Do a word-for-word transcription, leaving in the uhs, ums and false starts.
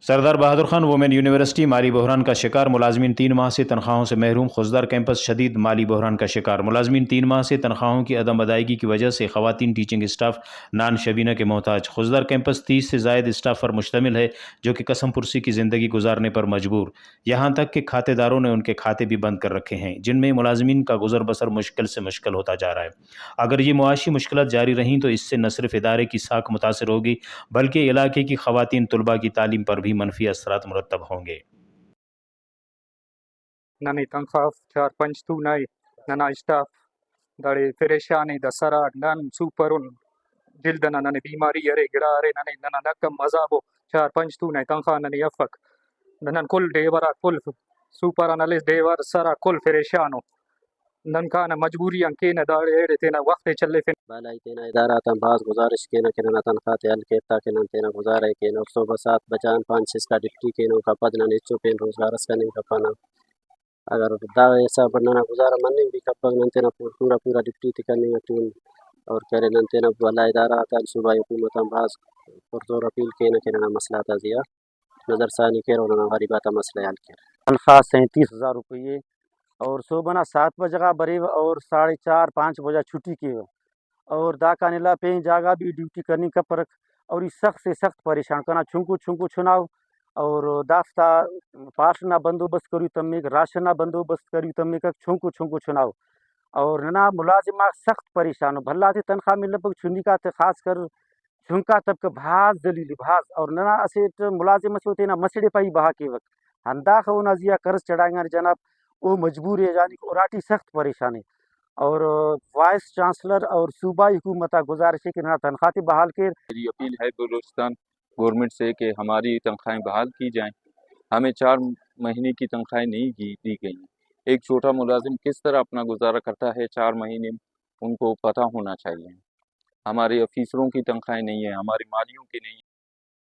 سردار بہادر خان وومن یونیورسٹی مالی بحران کا شکار، ملازمین تین ماہ سے تنخواہوں سے محروم، خضدار کیمپس شدید مالی بحران کا شکار، ملازمین تین ماہ سے تنخواہوں کی عدم ادائیگی کی وجہ سے خواتین ٹیچنگ اسٹاف نان شبینہ کے محتاج، خضدار کیمپس تیس سے زائد اسٹاف پر مشتمل ہے جو کہ قسم پرسی کی زندگی گزارنے پر مجبور، یہاں تک کہ کھاتے داروں نے ان کے کھاتے بھی بند کر رکھے ہیں، جن میں ملازمین کا گزر بسر مشکل سے مشکل ہوتا جا رہا ہے۔ اگر یہ معاشی مشکلات جاری رہیں تو اس سے نہ صرف ادارے کی ساکھ متاثر ہوگی، بلکہ علاقے کی خواتین طلباء کی تعلیم پر بھی منفی اثرات مرتب ہوں گے۔ ننے تنخواہ چار پنچ تون ء، ننا اسٹاف داڑے فریشان ء، دا سراک نن سوپر ان، جلد ئنا ننے بیماری ارے، گڑا ارے، ننے ننا نقم عذاب ء، چار پنچ تون ء تنخواہ ننے افک۔ نن کل ڈیور آک کل سوپر آن ہلیس ڈیور سر آک کل فریشان ء۔ نن کانہ مجبوری آن کینہ، داڑے ایڑے تینا وخت ء چلیفنہ۔ بالائی تینا ادارہ آتان بھاز گزارش کینہ کہ ننا تنخواہ تے حل کیر تاکہ نن تینا گزارہ ء کینہ۔ اور صبح سات بجہ آن پانچ اسکا ڈیوٹی کینہ، اوکا پد نن ہچو پین روزگار اس کننگ کپنہ۔ اگر دا حساب اٹ ننا گزارہ مننگ بھی کپک، نن تینا پور-، پورا پورا ڈیوٹی تے کننگ اٹی ان۔ اور کہ ارے نن تینا بھلا ادارہ آتان، صوبائی حکومت آن بھاز پرزور اپیل کینہ کہ ننا مسئلہ آتا زیہا نظر ثانی کیر اور ننا غریب آتا مسئلہ ء حل کیر۔ تنخواہ سینتیس ہزار روپیہ ء اور صبح نا سات بجہ غا بریوہ اور ساڑھے چار پانچ بجہ چھٹی کیوہ۔ اور داکان علاوہ پین جاگہ بھی ڈیوٹی کننگ کپرک اور ای سخت سے سخت پریشان کنا چنکو چنکو چناؤ اور دافتا پاڷ نا بندوبست کروئی تمک، راشن نا بندوبست کروئی تمک، چنکو چنکو چناؤ۔ اور ننا ملازم آک سخت پریشان ء، بھلا تے تنخواہ ملپک، چنکا تے خاص کر چنکا طبقہ بھاز ذلیل ء، بھاز۔ اور ننا اسٹ ملازم اسے او تینا مسڑ ء پائی بہا کیوک، ہنداخہ اونا زیہا قرض چڑھائنگانے جناب، او مجبور ء، یعنی کہ اراٹی سخت پریشان ء۔ اور وائس چانسلر اور صوبائی حکومت آ گزارش ء کہ ننا تنخواہ تے بحال کیر۔ میری اپیل ہے بلوچستان گورنمنٹ سے کہ ہماری تنخواہیں بحال کی جائیں، ہمیں چار مہینے کی تنخواہیں نہیں کی، دی گئی ہیں۔ ایک چھوٹا ملازم کس طرح اپنا گزارا کرتا ہے چار مہینے، ان کو پتہ ہونا چاہیے۔ ہمارے آفیسروں کی تنخواہیں نہیں ہیں، ہمارے مالیوں کی نہیں ہیں۔